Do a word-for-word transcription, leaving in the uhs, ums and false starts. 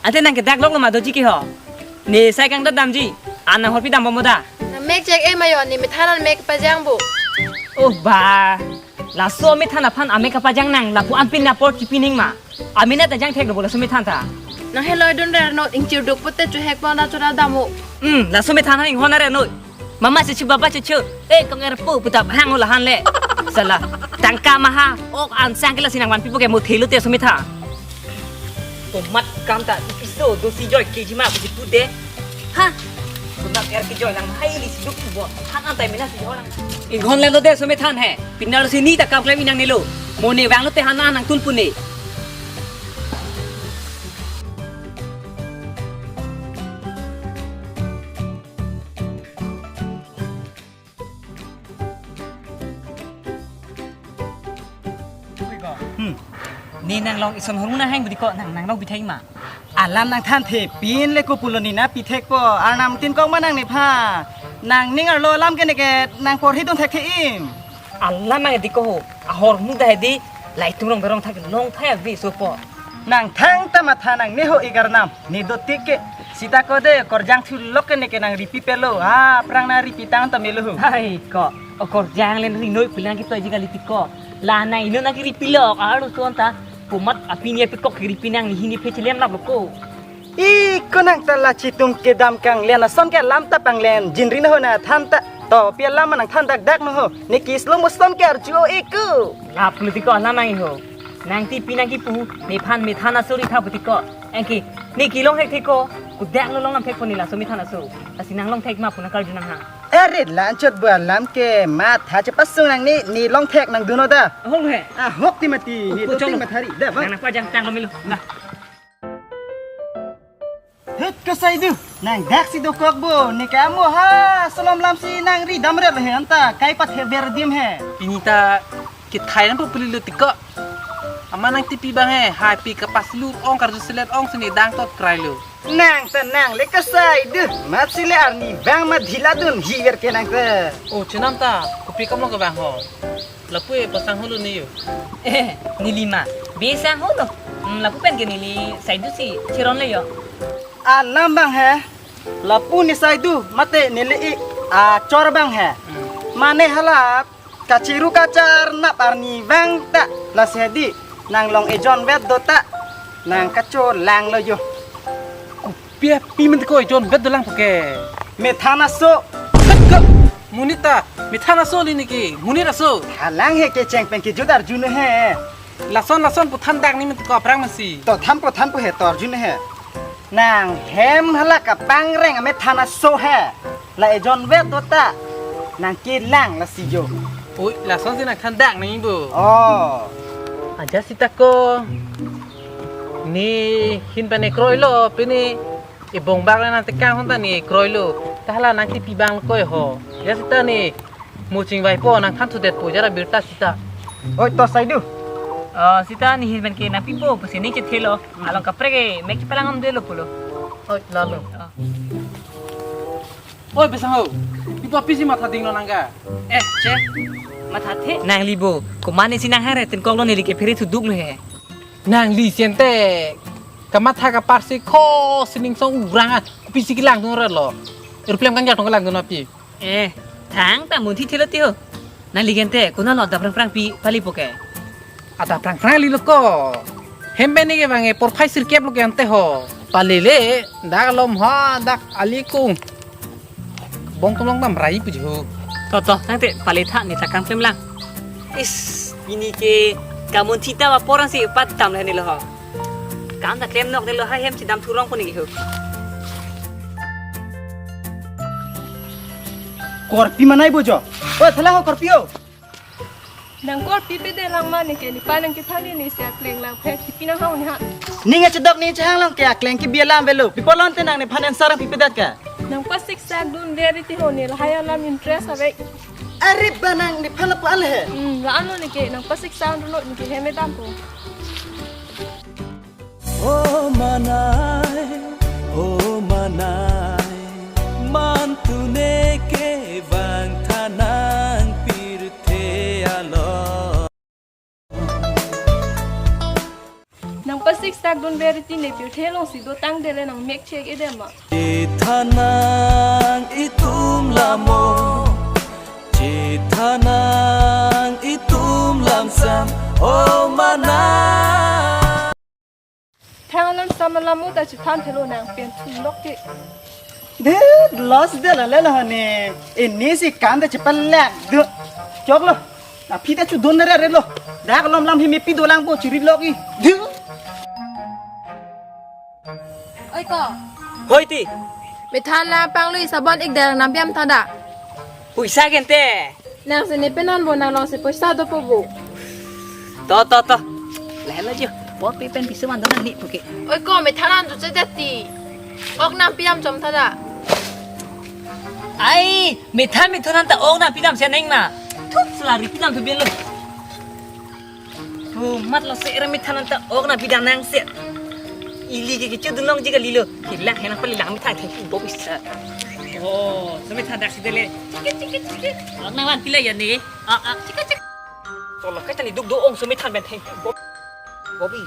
Ante nang kedak lok lo ma doji ke ho. Ne sai kangdam damji. An nang horpi dambom da. Nang mek chek e mayo, ne methan an mek pajang bo. Oh ba. Laso methan aphan amek kapajang nang lapu anpin apor chipining ma. Amena ta jang thek do bo laso methan ta. Nang heloi dun re no, ingchir duk pute chuhek pon da chura damo. Hmm, laso methan hang inghon re no. Mama chechu baba chechu. Eh, kong er pu puta hang ula han le. Sala. Tangka maha. Ok an sang kila sinang wan pipo ke mo thelo te laso methan. Komat kam ta ipiso dosi joi keji ma pusi pute. Ha? Komat er kejoi lang hai li siduk bo. Han antai mena si joi lang. Inghon le lo de laso methan he. Pinar si ni ta kam klem inang nelo. Mo ne vang lo te han an nang tun pune. Hmm. Ne nang long ison hormu na hang budi ko nang nang long bithai ma. Alam nang than the pin le ko pulo ne na pithek po. Arnam tin kok ma nang nepha. Nang ning arlo alam ke ne ke nang porhi dun thek the im. Alam nang di ko ho. Ahormu da di. Lai tung rong berong thak long thai abi so po. Nang thang ta matha nang ne ho ik arnam. Ne do tik ke. Sita ko de korjang thu lok ke ne ke nang ripi pelo. Ha, prang na ripi tang ta melo ho. Hai ko. O korjang len rinoi pulang kita jika liti ko. La nang ino nang ripi lok. Aru ton ta. Komat api ni api kok ripi nang ni hini phe chilem lap ko. Iko nang ta la chitung kedam kanglen ason ke lam ta panglen jinri na ho na than ta to pi alam nang than dak dak no ho ne ki slow motion ke arju o iko. Lap politik ko alam nang ho. Nang ti pi nang ki pu ne phan methan aso ri tha politik ko. Engki ne ki long hek thek ko. Ku dak lo long nam thek ko ne laso methan aso. Asi nang long thek ma pu nang karju nang ha. Are lanchot bu alam ke matha chepasung nang ne ne long thek nang duno da. Hong he. Ah, hok ti mati ne. Upo to cholo. Ti mathari da bang. Nang nang pajang tang lo milo. Nah. Hut ko sai du, nang dak si dokok bo, ne ke amo ha, solom lam si nang ri dam ret he anta, kai pat he ber dim he. Pini ta kithai nang pupuli lo tiko. Ama nang tipi bang he, hai pi kapas lu ong karju selet ong sini dang tot krai lo. Nang ta nang le kasai du, mat si le arni bang ma dhila dun hi ber ke nang ta. Oh, chenam ta, kopi kam lo ke bang ho. Lapu e pasang holo ne yo. Eh, neli ma. Be sang holo. Hmm, lapu pen ke neli saidu si chiron le yo. Alam bang he. Lapu ne saidu mate neli i achor bang he. Hmm. Mane hala kachiru kachar nap arni bang ta lasi di nang long ejon vet do ta nang kacho lang lo yo. Pi pi men ko ejon vet dolang puke. Methan aso. Tek ko. Monit ta. Methan aso li niki. Monit aso. Halang he kecheng pen kejut arju no he. Lason lason pu than dak ni men ko aphrang masi. To than po than po he to arju no he. Nang hem hala kapangreng amethan aso he. La ejon vet do ta. Nang kelang lasi jo. Oi, lason si nang than dak ni bo. Oh. Aja sita ko. Ne hin pen ne kroi lo, pini ibong bak le nang tekang hon ta ne kroi lo. Ta hala nang tipi bang koi ho. Ya sita ne mo chingvai po nang than thudet po jara birta sita. Oi to saidu. Oh, sita ne hin pen ke nang pipo pusi ne chethe lo. Along kaprek ke mek chepalang om de lo pulo. Oi, lalo. Oh. Oi, besang ho. Ipo pisi matha ding lo nang ga. Eh, che. Matha the. Nang libo. Komat ne si nang hare tin kok lo ne li ke phiri thuduk lo he. Nang li siente. Kamatha kaparsi ko sining song urang a. Pisi kelang dun rat lo. Aeroplane kan jak tong kelang dun api. Eh, thang ta mun thi thelo ti ho. Nang li gente, kuna lo adap prang prang pi pali po ke. Adap prang prang li lo ko. Hem pen ne ke bang e porphai sirkep lo ke ante ho. Pali le, dak lom ha, dak alikung. Bong tum long dam rai puji ho. To to, nang te pali tha ne ta kam klem lang. Is, pini ke kamun thita ba porang si pat dam le ne lo ho. Kam ta klem nok ne lo ha hem si dam thurong ko ne ho. Korpi manai bojo. O, thala ho korpi o. Nang korpi pede lang ma ne ke ne pa nang kethan ne si akleng lang phe tipi nang hau ne ha. Ning achedok ne chehang lang ke akleng ke bia lam velo. Pi polon te nang nephan answer pipedat ka. Nang pasik sak dun very ti ho ne lahai alam interest ave. Are ba nang nephan lapu ale he. Hmm, la ano ne ke nang pasik sak dun ne ke heme dam po. O manai, o manai, man tune ke vang thanang pirthe alo. Nang pasik Dun beri tine pirthe alongsi dotangdele nang mek chek-e dema. Chethan nang itum lam o, chethan nang itum lamsam, o mana. Thang lamsam alam uta chethan thelo nang pen thulok ke. Deh, loss de la le lo ne. Ini si kam de cepat lek. Duh. Choklo. Aphi ta chudon re re lo. Dak lom lam hi mepi dolang po chiri lok i. Duh. Oi ko. Hoi ti. Methan la panglu sabon ik darang nampiam thada. Poisa gente. Nang sini penan bo nang long si poisa dopo bo. To to to. Lelo jo. Bo pe pen piso man donan ni puke. Oi ko methan an tu cedati. Ok nampiam chom thada. Ai, methan methan an ta ok nampi dam si neng na. Thuk selari pi dam thu bian lo. Hu, mat lo se er methan an ta ok nampi dam nang se. Ili ke kecho dunong ji kali lo. Hilang henang pali lang methan thengpi bo bisa. Oh, so methan dak si dele. Chike chike chike. Ok nang van pila ya ni. Ah ah chike chike. Tolok ke tani duk do ong so methan ben thengpi bo. Bobi.